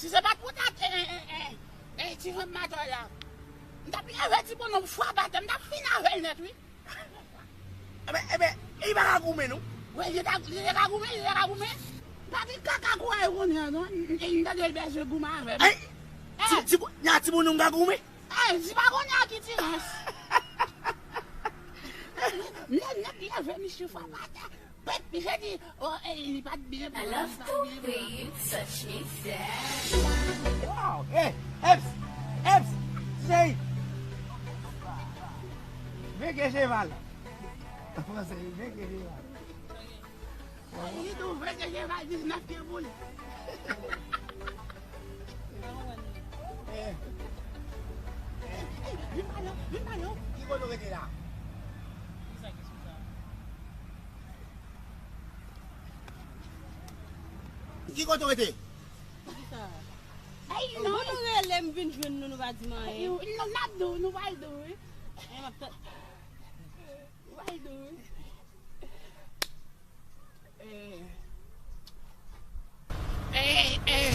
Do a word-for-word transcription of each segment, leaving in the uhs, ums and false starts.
Si se pa t pou tat, e, e, e, e, e, ti fanm matòy la, m t ap leve ti bonòm frape atè, m t ap fini avè l nèt, wi. Enben, enben, li pa ka goumen, non? Wi, li ta, li te ka goumen, li te ka goumen. Pa gen kaka kouraj kounye a, non. M, m, m tande l bezwen goumen avè m. Ay! Ti, ti, nya ti bonòm ka goumen? Ay, di pa konnen a ki ti rans. Nèg, nèg leve misye frape atè. Pèt, misye di, oh, eh, li pa t byen pran, li pa t byen pran. Wow, eh, eps, eps, cheri. Veke cheval. An fransè, veke cheval. Li tou vle ke Jeva diznèf te boule. Eh. Vin pa non, vin pa non. Ki kote w rete la? Ki kote w rete? Ay, non. Bon, nou rele m vin jwenn nou, nou pa di m anyen. Non, n ap di w, nou pral di w, wi. Eh, m ap tann. Nou pral di w, wi. Eh. Eh, eh.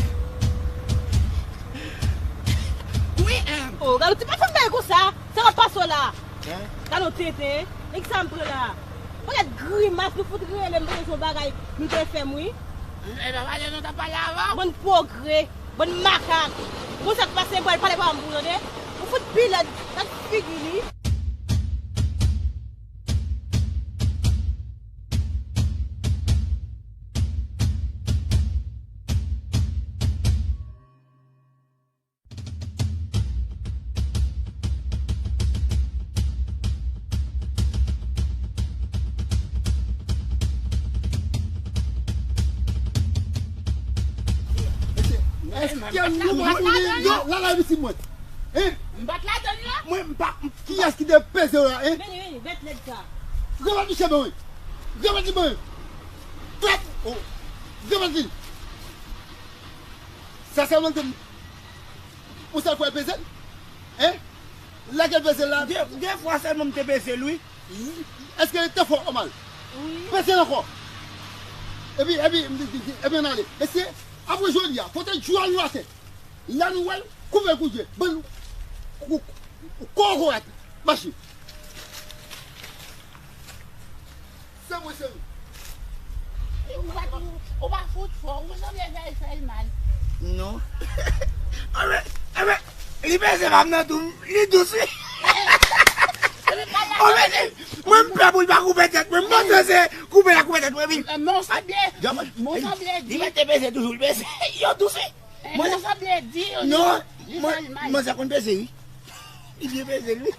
Wi, eh. Oh, gade, ti pa fè m bagay konsa. Sa k ap pase w la? Hein? Gade yon tenten. E kisa m pran la? Pakèt grimas nou fout rele m, m panse se yon bagay nou te fè m, wi. Eh, pa pale nou t ap pale avan. Bann pwogrè, bann makak. Bon, sa k pase, m pral pale pa m pou w tande. Ou fout pi lèd, gad figi li. Èske nou pa konnen la, la, la, isit mwen? Hein? M pa t ladann la. Mwen, m pa, kiyès ki te peze w la, hein? Vini, vini, bèt lèd sa. Granmèt misye ban mwen. Granmèt li ban mwen. Klap. Oh. Granmèt li. Sa sèlman te, yon sèl fwa l peze l? Hein? Lè ke l peze l la? De, de fwa sèlman m te peze l, wi. Èske l te fò anba l? Wi. Peze l ankò. Epi, epi, epi ann ale. Mesye, apre jodi a, fò te djouwa nou atè. Lè nou wè l, koupe l kout je. Ban l kou-, kou-, kokorat. Mache. Se mwen, se nou. Ou pa, ou, ou pa fout fò, ou sanble fè l, fè l mal. Non. Anben, anben, li peze pa m nan tou, li dous, wi. Anben, mwen, m pè pou l pa koupe tèt mwen, m panse se koupe l ap koupe tèt mwen, wi. Men w sanble, men w sanble di. Li mèt te peze toujou, li peze. Yo dous, wi. Mwen sanble di yo. Non, li fè l mal. Manzè konn peze, wi. Li byen peze, wi.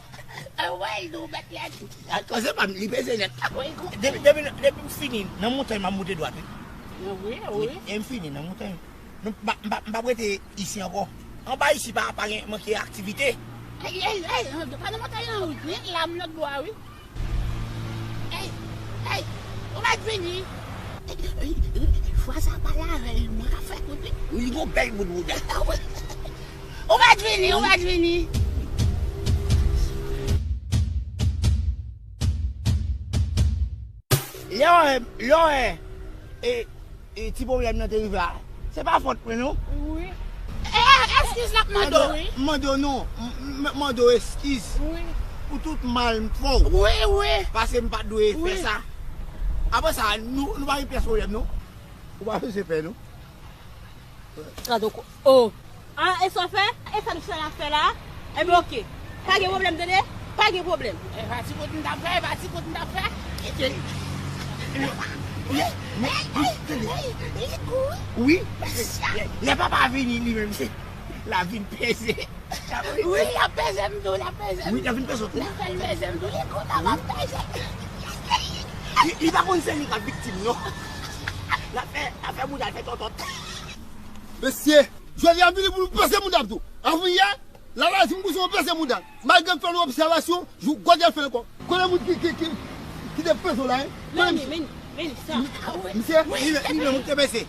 Wè, l di w bèt lèd. Atò, se pa m, li peze nèt. Depi, depi, depi m fini, nan montay m ap moute dwat, wi. Wi, wi. E m fini nan montay. Nou, m pa, m pa, m pa p rete isi ankò. Anba isi pa, pa gen manke aktivite. Ey, ey, ey, pa nan montay an, wi. Gen lam lòt bò a, wi. Ey, ey, ou mèt vini. Ey, ey, fwa sa pale avè l, mwen ka fè kout, wi. Li gon bèl bout bouda. Ou mèt vini, ou mèt vini. Lè w wè, lè w wè, e, e, ti pwoblèm nan te rive a, se pa fòt mwen, non. Wi. E, eskiz l ap mande w, wi. Mande w non. M, m, mande w eskiz. Wi. Pou tout mal m fè w. Wi, wi. Paske m pa t dwe fè sa. Apre sa, nou, nou pa gen pyès pwoblèm, non. Ou pa bezwen pè, non. Gade w ko-, oh. Ah, e sa w fè? E sa nou sa ap fè la? Enben, oke. Pa gen pwoblèm, tande? Pa gen pwoblèm. E pa ti kout m t ap fè, e pa ti kout m t ap fè. Kite l. Wi, wi, wi, tande. Wi, lè, lè papa vini, li menm, se, l ap vin peze. Wi, l ap peze m tou, l ap peze m. Wi, l ap vin peze w tou. L ap fè l peze m tou, li kontan m ap peze. Li, li pa konn se li k ap viktim, non. L ap fè, l ap fè bouda l fè tòtòt. Mesye, jodi a m vini pou nou peze mouda m tou. Avan yè, la la di m pou se yon peze mouda. Malgre m fè yon obsèvasyon, jou gòdè fè ankò. Konnen moun ki, ki, ki, ki te peze w la, hein? Konnen misye. Men, men, men sa. Misye? Li menm, li menm ou te peze.